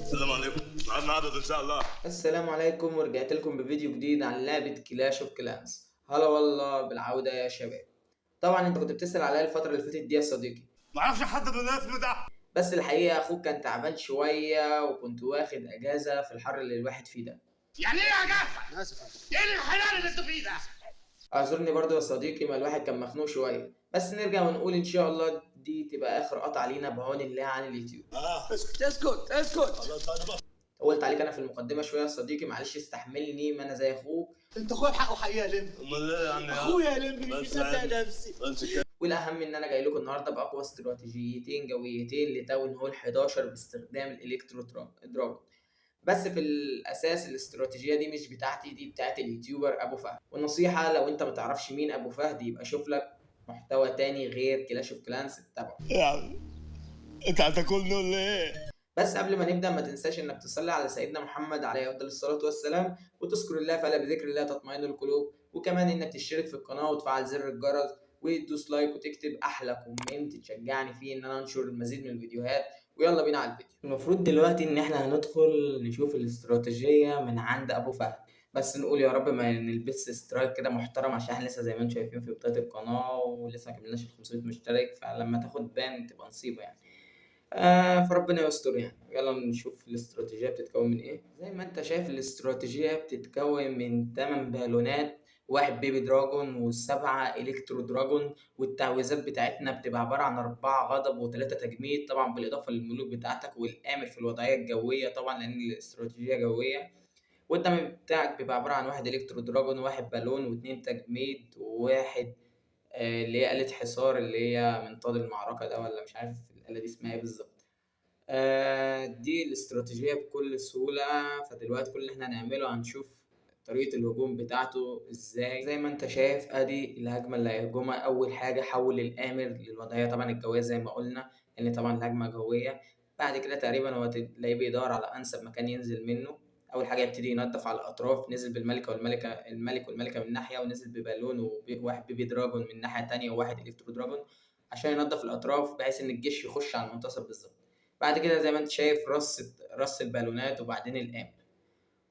السلام عليكم، ميعادنا عدد ان شاء الله. السلام عليكم، ورجعت لكم بفيديو جديد عن لعبة Clash of Clans. هلا والله بالعودة يا شباب. طبعا انت كنت بتسأل عليا الفترة اللي فاتت دي يا صديقي، ما اعرفش حد من الاسم ده، بس الحقيقة اخوك كان تعبان شوية وكنت واخد اجازة في الحر اللي الواحد فيه ده. يعني ايه اجازة؟ ايه الحلال اللي انتوا فيه ده؟ اعذرني برضو يا صديقي، ما الواحد كان مخنوق شوية، بس نرجع ونقول ان شاء الله دي تبقى اخر قطعة لينا بعون الله عن اليوتيوب. اسكت اسكت اسكت. طولت عليك انا في المقدمة شوية يا صديقي، معلش استحملني، ما انا زي اخوك. انت اخويا بحقه حقيقة يا لمبي. امال ايه يعني؟ اخويا يا لمبي مش مصدق نفسي. والاهم ان انا جاي لكم النهارده باقوى استراتيجيتين جويتين ل Town Hall 11 باستخدام ال Electro Dragon. بس في الاساس الاستراتيجية دي مش بتاعتي، دي بتاعت ال YouTuber ابو فهد. والنصيحة لو انت ما تعرفش مين ابو فهد يبقى شوف لك محتوى تاني غير Clash of Clans تتابعه. يا عم انت هتاكلني ولا ايه؟ بس قبل ما نبدا ما تنساش انك تصلي على سيدنا محمد عليه افضل الصلاة والسلام، وتذكر الله فلا بذكر الله تطمئن القلوب، وكمان انك تشترك في القناة وتفعل زر الجرس وتدوس like وتكتب احلى comment تشجعني فيه ان انا انشر المزيد من الفيديوهات. ويلا بينا على الفيديو. المفروض دلوقتي ان احنا هندخل نشوف الاستراتيجية من عند ابو فهد، بس نقول يا رب ما نلبس strike كده محترم، عشان احنا لسه زي ما انتم شايفين في بداية القناة ولسه ما كملناش ال 500 مشترك، فلما تاخد ban تبقى نصيبه يعني. فربنا يستر يعني. يلا نشوف الاستراتيجية بتتكون من ايه. زي ما انت شايف الاستراتيجية بتتكون من 8 بالونات، 1 baby dragon و7 Electro Dragon، والتعويذات بتاعتنا بتبقى عبارة عن 4 غضب و3 تجميد، طبعا بالإضافة للملوك بتاعتك والآمر في الوضعية الجوية طبعا لأن الاستراتيجية جوية. والدم بتاعك بيبقى عبارة عن 1 Electro Dragon، 1 بالون، و2 تجميد، وواحد اللي هي آلة حصار اللي هي منطاد المعركة ده، ولا مش عارف الآلة دي اسمها ايه بالظبط. دي الاستراتيجية بكل سهولة. فدلوقتي كل اللي احنا هنعمله هنشوف طريقة الهجوم بتاعته ازاي. زي ما انت شايف ادي الهجمة اللي هيهجمها. اول حاجة حول الآمر للوضعية طبعا الجوية زي ما قلنا، لان طبعا الهجمة جوية. بعد كده تقريبا هو تلاقيه بيدور على انسب مكان ينزل منه. اول حاجة يبتدي ينظف على الاطراف، نزل بالملكة والملكة، الملك والملكة من ناحية، ونزل ببالون وواحد baby dragon من ناحية تانية، وواحد Electro Dragon عشان ينظف الاطراف بحيث ان الجيش يخش على المنتصف بالظبط. بعد كده زي ما انت شايف رص البالونات وبعدين الآمر.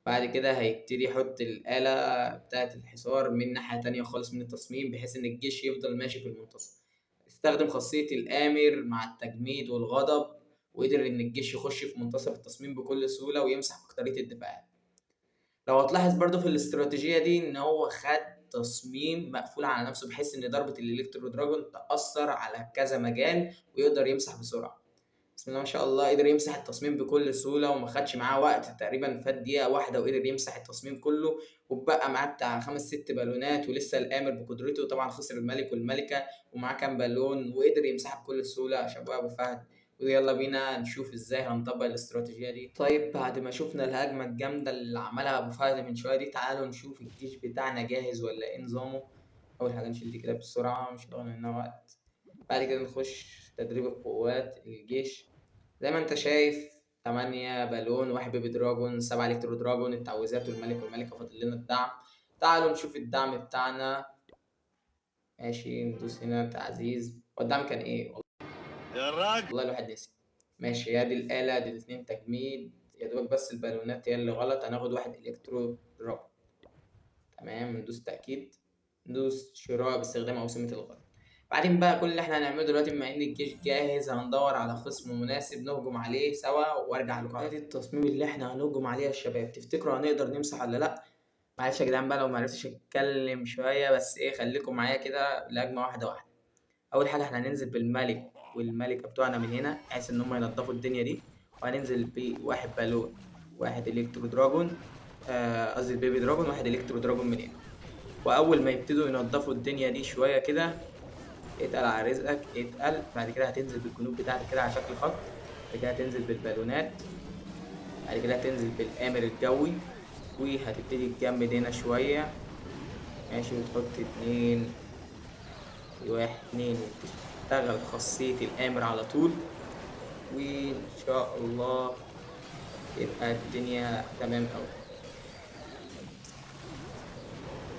بعد كده هيبتدي يحط الآلة بتاعة الحصار من ناحية تانية خالص من التصميم، بحيث إن الجيش يفضل ماشي في المنتصف. استخدم خاصية الآمر مع التجميد والغضب، وقدر إن الجيش يخش في منتصف التصميم بكل سهولة ويمسح أكترية الدفاعات. لو هتلاحظ برضو في الاستراتيجية دي إن هو خد تصميم مقفول على نفسه، بحيث إن ضربة ال Electro Dragon تأثر على كذا مجال ويقدر يمسح بسرعة. بسم الله ما شاء الله قدر يمسح التصميم بكل سهولة وما خدش معاه وقت، تقريبا فات دقيقة واحدة وقدر يمسح التصميم كله، وبقى معاه بتاع 5-6 بالونات ولسه الآمر بقدرته. طبعا خسر الملك والملكة ومعاه كام بالون وقدر يمسحها بكل سهولة. شابوه أبو فهد. ويلا بينا نشوف ازاي هنطبق الاستراتيجية دي. طيب بعد ما شفنا الهجمة الجامدة اللي عملها أبو فهد من شوية دي، تعالوا نشوف الجيش بتاعنا جاهز ولا ايه نظامه. أول حاجة نشيل دي كده بسرعة، مش هتاخد مننا وقت. بعد كده نخش تدريب القوات الجيش. زي ما انت شايف 8 بالون، 1 baby dragon، 7 Electro Dragon، التعويذات والملك والملكة، فاضل لنا الدعم. تعالوا نشوف الدعم بتاعنا. ماشي، ندوس هنا تعزيز. هو الدعم كان ايه؟ يا راجل والله الواحد نسي. ماشي، يا دي الآلة، دي الاتنين تجميد، يا دوبك بس البالونات هي اللي غلط. هناخد 1 Electro Dragon. تمام، ندوس تأكيد، ندوس شراء باستخدام أوسمة الغضب. بعدين بقى كل اللي احنا هنعمله دلوقتي بما ان الجيش جاهز، هندور على خصم مناسب نهجم عليه سوا وارجع لكم. ادي التصميم اللي احنا هنهجم عليه يا شباب. تفتكروا هنقدر نمسح ولا لا؟ معلش يا جدعان بقى لو معرفتش اتكلم شوية، بس ايه خليكم معايا كده الهجمة واحدة واحدة. اول حاجة احنا هننزل بالملك والملكة بتوعنا من هنا بحيث ان هم ينظفوا الدنيا دي، وهننزل بواحد بالون، 1 Electro Dragon، قصدي ال baby dragon، 1 Electro Dragon من هنا. واول ما يبتدوا ينظفوا الدنيا دي شوية كده، اتقل على رزقك اتقل. بعد كده هتنزل بالجنود بتاعتك كده على شكل خط، بعد كده هتنزل بالبالونات، بعد كده هتنزل بالآمر الجوي، وهتبتدي تجمد هنا شوية. ماشي، وتحط 2 1 2 وتشتغل خاصية الآمر على طول، وإن شاء الله يبقى الدنيا تمام أوي.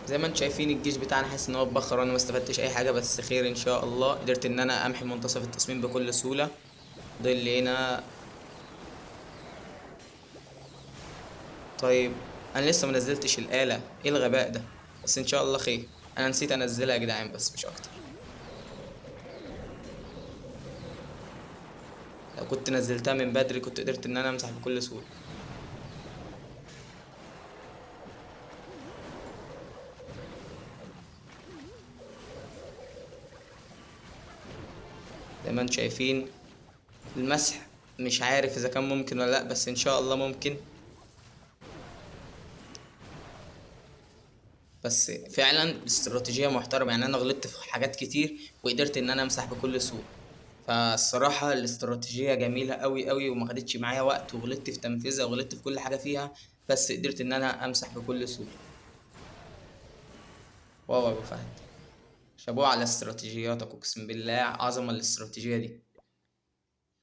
زي ما انتم شايفين الجيش بتاعنا حاسس ان هو اتبخر وانا ما استفدتش اي حاجة، بس خير ان شاء الله. قدرت ان انا امحي منتصف التصميم بكل سهولة. ضل هنا طيب انا لسه ما نزلتش الآلة، ايه الغباء ده؟ بس ان شاء الله خير، انا نسيت انزلها يا جدعان بس مش اكتر. لو كنت نزلتها من بدري كنت قدرت ان انا امسح بكل سهولة. زي ما انتم شايفين المسح مش عارف اذا كان ممكن ولا لا، بس ان شاء الله ممكن. بس فعلا استراتيجية محترمة، انا غلطت في حاجات كتير وقدرت ان انا امسح بكل سهولة. فالصراحة الاستراتيجية جميلة قوي قوي وما خدتش معايا وقت، وغلطت في تنفيذها وغلطت في كل حاجة فيها، بس قدرت ان انا امسح بكل سهولة. واو يا ابو فهد، شابوه على استراتيجياتك، اقسم بالله عظمة الاستراتيجية دي.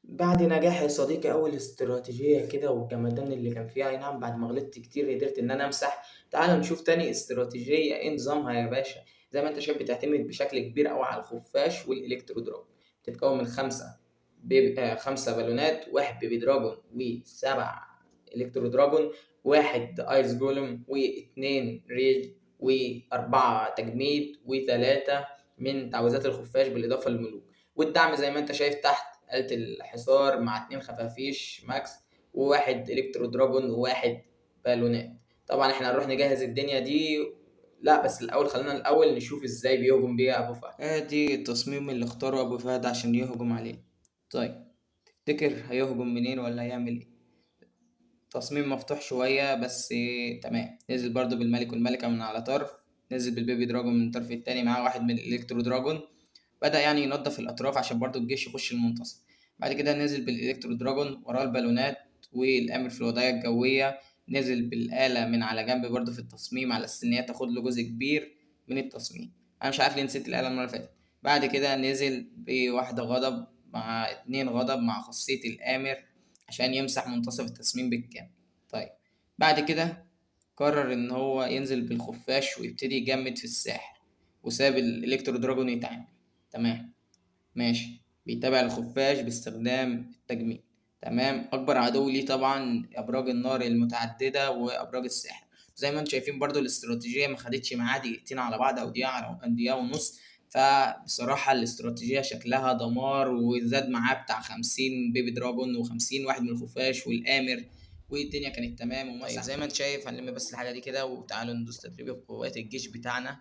بعد نجاح يا صديقي اول استراتيجية كده والجمدان اللي كان فيها، اي نعم بعد ما غلطت كتير قدرت ان انا امسح. تعالوا نشوف تاني استراتيجية ايه نظامها يا باشا. زي ما انت شايف بتعتمد بشكل كبير قوي على الخفاش وال electro dragon، بتتكون من 5 بالونات، 1 baby dragon و7 electro dragon، 1 ice golem و2 rage و4 تجميد و3 من تعويذات الخفاش بالاضافة للملوك. والدعم زي ما انت شايف تحت آلة الحصار مع 2 خفافيش max و1 electro dragon و1 بالونات. طبعا احنا هنروح نجهز الدنيا دي، لا بس الاول خلينا الاول نشوف ازاي بيهجم بيها ابو فهد. ادي التصميم اللي اختاره ابو فهد عشان يهجم عليه. طيب تفتكر هيهجم منين ولا هيعمل ايه؟ تصميم مفتوح شوية بس تمام. نزل برضو بالملك والملكة من على طرف، نزل بال baby dragon من الطرف التاني، معاه 1 من ال electro dragon. بدأ ينظف الأطراف عشان برضو الجيش يخش المنتصف. بعد كده نزل بال electro dragon وراه البالونات والأمر في الوضعية الجوية، نزل بالآلة من على جنب برضو في التصميم على أساس إن هي تاخد له جزء كبير من التصميم. أنا مش عارف ليه نسيت الآلة المرة اللي فاتت. بعد كده نزل بواحدة غضب مع 2 غضب مع خاصية الآمر عشان يمسح منتصف التصميم بالكامل. طيب بعد كده قرر إن هو ينزل بالخفاش ويبتدي يجمد في الساحر، وساب ال electro dragon يتعامل. تمام ماشي، بيتابع الخفاش باستخدام التجميد. تمام، اكبر عدو ليه طبعا ابراج النار المتعدده وابراج الساحر. زي ما انتم شايفين برضو الاستراتيجيه ما خدتش معاه دقيقتين على بعض او دقيقه على دقيقه ونص. فبصراحه الاستراتيجيه شكلها دمار، وزاد معاه بتاع 50 baby dragon و50 واحد من الخفاش والامر، والدنيا كانت تمام. ومسح. طيب زي ما انت شايف هنلم بس الحاجه دي كده، وتعالوا ندوس تدريب قوات الجيش بتاعنا.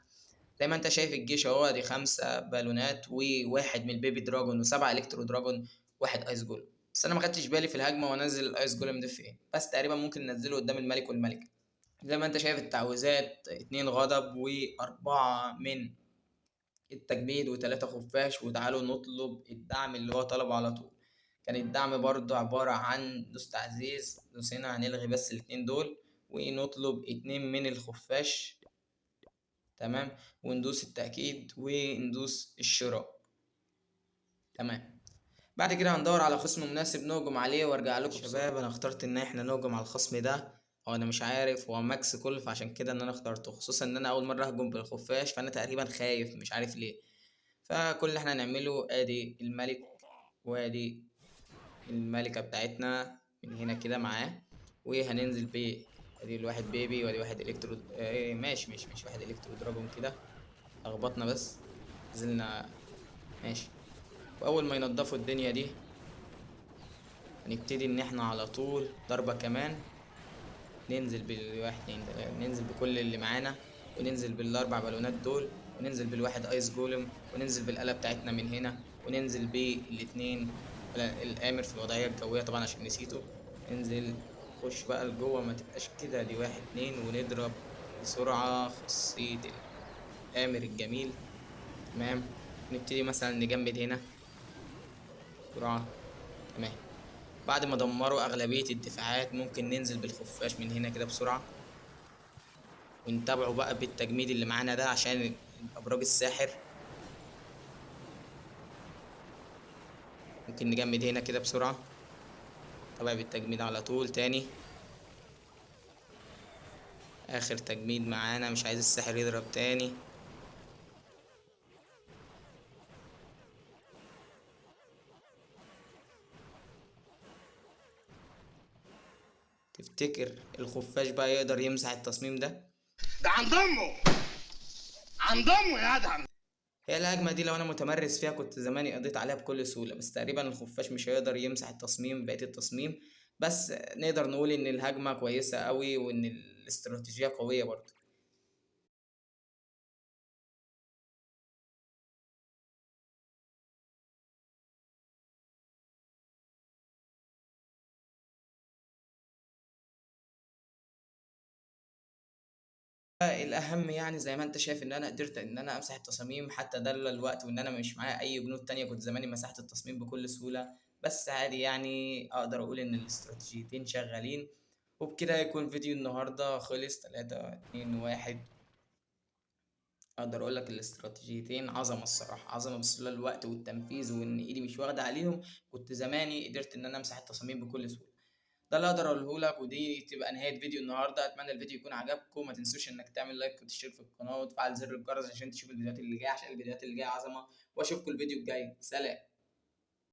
زي ما انت شايف الجيش اهو، دي 5 بالونات و1 من ال baby dragon و7 electro dragon و1 ice golem. بس انا ما خدتش بالي في الهجمه وانزل ال ice golem ده فين، بس تقريبا ممكن ننزله قدام الملك والملكه. زي ما انت شايف التعويذات 2 غضب و4 من التجميد و3 خفاش. وتعالوا نطلب الدعم اللي هو طلبه على طول. كان الدعم برضو عبارة عن دوس تعزيز، دوس هنا هنلغي بس الاتنين دول ونطلب 2 من الخفاش. تمام، وندوس التأكيد وندوس الشراء. تمام، بعد كده هندور على خصم مناسب نهجم عليه وارجع لكم. شباب انا اخترت ان احنا نهجم على الخصم ده، هو انا مش عارف هو max كل، فعشان كده ان انا اخترته، خصوصا ان انا اول مره اهجم بالخفاش، فانا تقريبا خايف مش عارف ليه. فكل اللي احنا هنعمله ادي الملك وادي الملكه بتاعتنا من هنا كده معاه، وهننزل ب ادي الواحد baby وادي واحد electro، ايه ماشي ماشي ماشي، واحد electro dragon كده لخبطنا بس نزلنا ماشي. واول ما ينضفوا الدنيا دي هنبتدي ان احنا على طول ضربة كمان، ننزل بالواحد اتنين تلاتة، ننزل بكل اللي معانا، وننزل بالاربع بالونات دول، وننزل بالواحد ice golem، وننزل بالآلة بتاعتنا من هنا، وننزل بالاتنين الآمر في الوضعية الجوية طبعا عشان نسيته. ننزل خش بقى لجوه ما تبقاش كده، دي 1 2، ونضرب بسرعة خاصية الآمر الجميل. تمام، نبتدي مثلا نجمد هنا بسرعة. تمام، بعد ما دمروا أغلبية الدفاعات ممكن ننزل بالخفاش من هنا كده بسرعة، ونتابعه بقى بالتجميد اللي معانا ده عشان أبراج الساحر. ممكن نجمد هنا كده بسرعة، تابع بالتجميد على طول تاني، آخر تجميد معانا، مش عايز الساحر يضرب تاني. تفتكر الخفاش بقى يقدر يمسح التصميم ده؟ ده عند امه، عند امه يا ادهم. هي الهجمة دي لو أنا متمرس فيها كنت زماني قضيت عليها بكل سهولة، بس تقريبا الخفاش مش هيقدر يمسح التصميم بقية التصميم. بس نقدر نقول إن الهجمة كويسة قوي وإن الاستراتيجية قوية برضه. الأهم يعني زي ما أنت شايف إن أنا قدرت إن أنا أمسح التصاميم حتى ده الوقت، وإن أنا مش معايا أي جنود تانية، كنت زماني مسحت التصميم بكل سهولة. بس عادي يعني أقدر أقول إن الاستراتيجيتين شغالين. وبكده يكون فيديو النهاردة خلص. 3 2 1. أقدر أقول لك الاستراتيجيتين عظمة الصراحة، عظمة، بس لولا الوقت والتنفيذ وإن إيدي مش واخدة عليهم كنت زماني قدرت إن أنا أمسح التصاميم بكل سهولة. ده اللي اقدر اقوله لك، ودي تبقى نهاية فيديو النهارده. اتمنى الفيديو يكون عجبكم، ما تنسوش انك تعمل لايك وتشترك في القناة وتفعل زر الجرس عشان تشوف الفيديوهات اللي جاية، عشان الفيديوهات اللي جاية عظمه. واشوفكم الفيديو الجاي. سلام.